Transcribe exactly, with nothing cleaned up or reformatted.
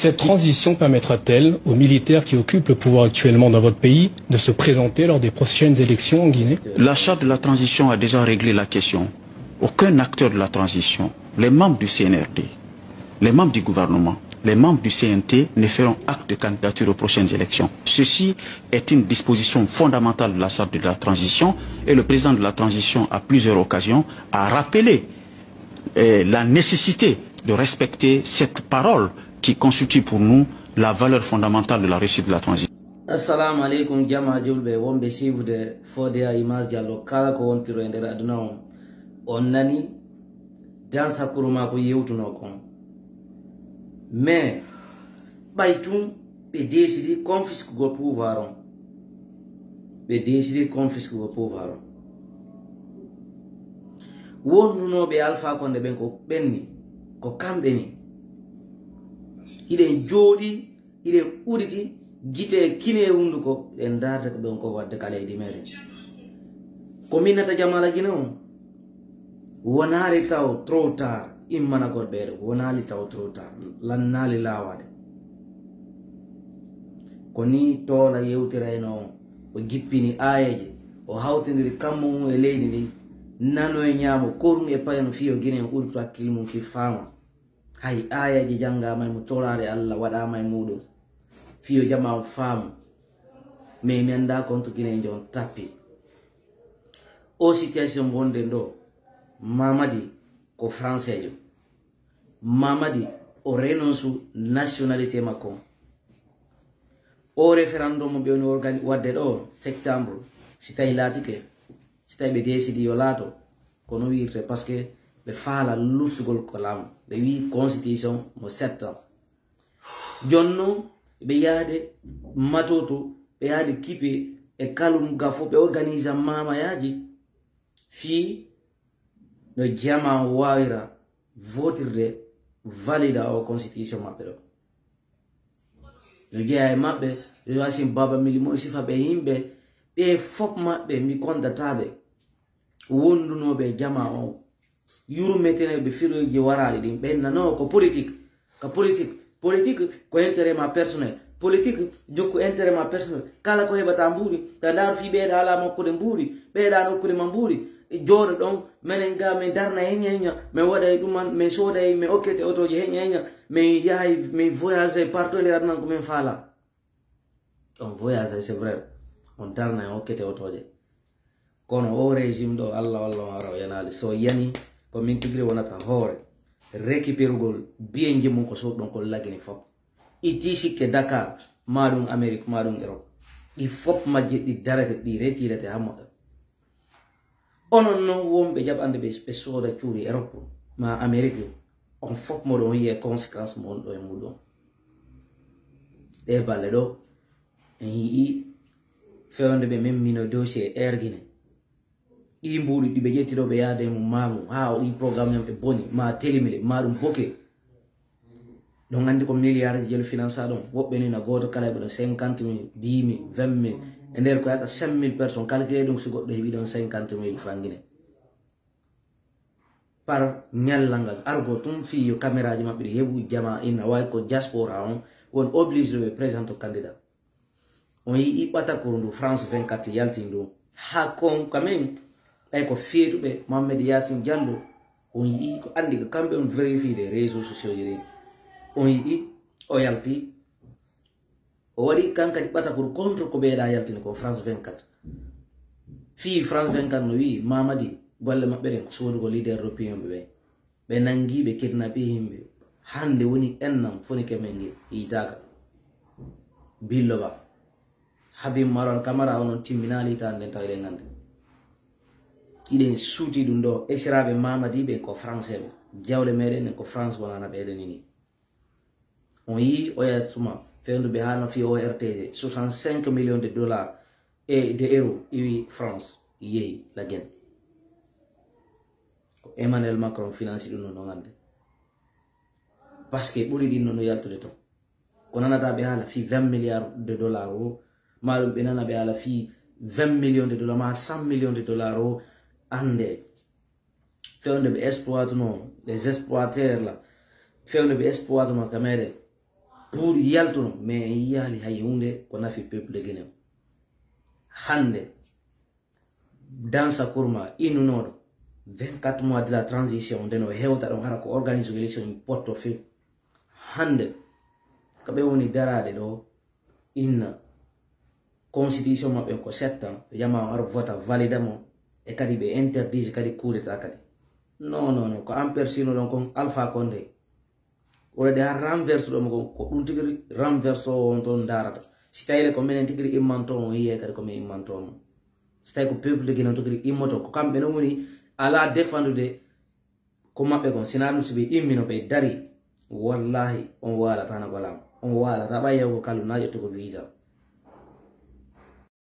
Cette transition permettra-t-elle aux militaires qui occupent le pouvoir actuellement dans votre pays de se présenter lors des prochaines élections en Guinée ? La charte de la transition a déjà réglé la question. Aucun acteur de la transition, les membres du C N R D, les membres du gouvernement, les membres du C N T ne feront acte de candidature aux prochaines élections. Ceci est une disposition fondamentale de la charte de la transition et le président de la transition, à plusieurs occasions, a rappelé eh, la nécessité de respecter cette parole qui constitue pour nous la valeur fondamentale de la réussite de la transition. Assalamu aleykum, jama julɓe wonɓe siibude Fodé à Image Diallo, kala ko wontiro e nder aduna on. On nani dans hakkunde maa ko yewtuno kon. Mais ɓay tun ɓe décidi confisquegol pouvoir on. Ɓe décidi confisquegol pouvoir on. Wondunooɓe Alpha Condé ɓen ko ɓenni, ko kamɓe ni. Hiɗen jooɗi, hiɗen uditi, gite e kine e hunduko, hiɗen ndaarde ko ɓen ko wadde ka leydi meɗen. Ko minnata jamaala Gine on, wonaali taw trop tard, immanagol ɓeeɗo, wonaali taw trop tard, lannaali laawaade. Ko ni Toola yewtirayno on, o jippini aayeeje, o hawtindiri kammu mum e leydi ndin, nano e ñaamo, korum e payan, fii yo Gine en udditu hakkil mum ki faama. Hay aayeeje janngaama e mo tooraare Alla waɗaama e muuɗum, fii yo jamaa on faamu. Mais mi anndaa konto Gine en jon tappi. O situation wonde ɗo, Mamadi ko françaijo. Mamadi o renonsu nationalité makko. O référendum mo ɓe woni organi-, waɗde ɗo septembre, si tawi laatike, si tawi ɓe décidi yo laato, ko no wiirte, parce que ɓe faala luttugol ko laamu. Ɓe wii constitution mo sept ans. Jonno ɓe yaade Matoto, ɓe yaade Kipe e Kalum ga fof, ɓe organise mamayaaji fii no jama o waawira votirde valida o constitution maɓɓe ɗo. No jeyaa e maɓɓe, yo Yaasin Baaba Mili mo sifa ɓe yimɓe, ɓe fof maɓɓe mi kondataaɓe wondunooɓe e jama o. Yurmeteneeɓe firoji waraaɗi ɗin, ɓe nanoo ko politique. Ka politique, politique ko intérêt ma personnel. Politique jokku intérêt ma personnel. Kala ko heɓata mbuuɗi, ta ndaaru fii ɓeeɗa alaa mokkude mbuuɗi, ɓeeɗa nokkude ma mbuuɗi. E jooɗo ɗon, menen ga men darna heña heña, men waɗay ɗuman, men sooday, men okkete otooji heña heña, men yahay, men voyage partout e nder aduna ko men faala. On voyage, c'est vrai. On darna en okkete otooje. Kono o régime ɗo, Allah walla on ara o yanaali. So yani, ko min tigi wonata hoore. Récupérugol biyenji mum ko soɗɗon ko lagini fop. Itti sikke Dakar, maa ɗum Amérique, maa ɗum Europe. Ɗi fop majje ɗi darete, ɗi retirete haa moƴƴa. Onon non wonɓe jaɓande ɓe, ɓe sooda cuuɗi Europe, maa Amérique, on fop moɗon yi'e conséquence mo wonɗo e muɗum. Ɗe balle ɗo, en yi'i fewndo ɓe memmino dossier Air Guinée. Ɗi mbuuɗi ɗi ɓe ƴetti ɗo ɓe yaade mum maamu, haa o ɗi programme en ɓe boni, ma télémile, ma ɗum boke. Ɗon anndi ko milliard ji jelu finance ɗon. Woɓɓe ni na gooto kala heɓi ɗon cinquante mille, dix mille, vingt mille. E nder ko yata cinq mille personnes, calculé ɗum si goɗɗo heɓi ɗon cinquante mille francs Guinée. Par ñallal ngal, argo tun fii yo caméra ji maɓɓe ɗi heɓu jama inna, way ko diaspora on, won obligé ɓe présente candidat. On yi'i ɓatakuru ndu France vingt-quatre yalti ndu. Haa kon quand même, ɓay ko feetuɓe Mohamed Yacine Diallo, on yi'i ko anndi ko kamɓe on vérifié des réseaux sociaux ji ɗin. On yi'i o yalti, o waɗi kan kadi ɓatakuru contre ko ɓeeɗa yaltini ko France vingt-quatre. Fii France vingt-quatre no wi'i Mamadi golle maɓɓe ɗen ko soodugol leader d'opinion ɓe ɓen. Ɓe nangi, ɓe kidnappé yimɓe. Hannde woni ennam foni ke men nge yiytaaka. Billo Ba. Habib Marwan Camara onon timminaali hitaande nden tawa eɗen anndi. Iɗen suuti ɗum ɗo. Esiraaɓe Mamadi ɓen ko français ɓe. Jawle meɗen ɗen ko France wonana ɓe eɗen ini. On yii Oya Suma, fewndo ɓe haalno fii O R T G, soixante-cinq millions de dollars et de euros iwi France, yehi la Guinée. Ko Emmanuel Macron finance ɗum no, no ngannde. Parce que ɓuri ɗin no, no yaltude ton. Ko nanata ɓe haala fii vingt milliards de dollars o, maa ɗum ɓe nana ɓe haala fii vingt millions de dollars, maa cent millions de dollars o, annde. Fewndo ɓe exploite no, les exploiteurs là. Fewndo ɓe exploite no ka meɗen. puuɗi yaltuno, mais en yiyaali hay hunde ko nafi peuple guinéen. Hannde, Dansa Kurma, innunooɗo vingt-quatre mois de la transition, nden o hewta ɗon hara ko organise élection potto few. Hannde, ko ɓe woni daraade ɗo, inna constitution maɓɓe ko sept ans, ɓe ƴama o ar vota, valida mo, e kadi ɓe interdise kadi coup d'état kadi. Non, non, non, ko an persino ɗon kon Alpha Condé. Wonde har renverse ɗo mo kon, ko ɗum tigi renverse o on toon darata. Si tawi ko menen tigi immanto on, yiye kadi ko min immanto mo. Si tawi ko peuple tigi non tigi immoto, ko kamɓe non woni ala défendude ko maɓɓe kon. Sina ɗum si ɓe immino ɓe dari, wallahi on waalata na golam. On waalata ɓay yaw ko kalu na ƴettugo visa.